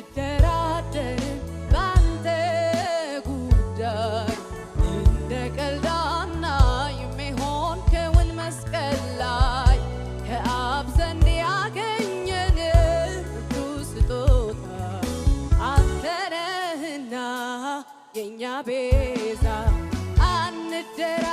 አንደራደርም ባንተ ጉዳይ፣ እንደ ቀልድ አናይም የሆንከውን መስቀል ላይ። ከአብ ዘንድ ያገኘን ብርቱ ስጦታ አንተ ነህና የእኛ ቤዛ። አንደራደርም።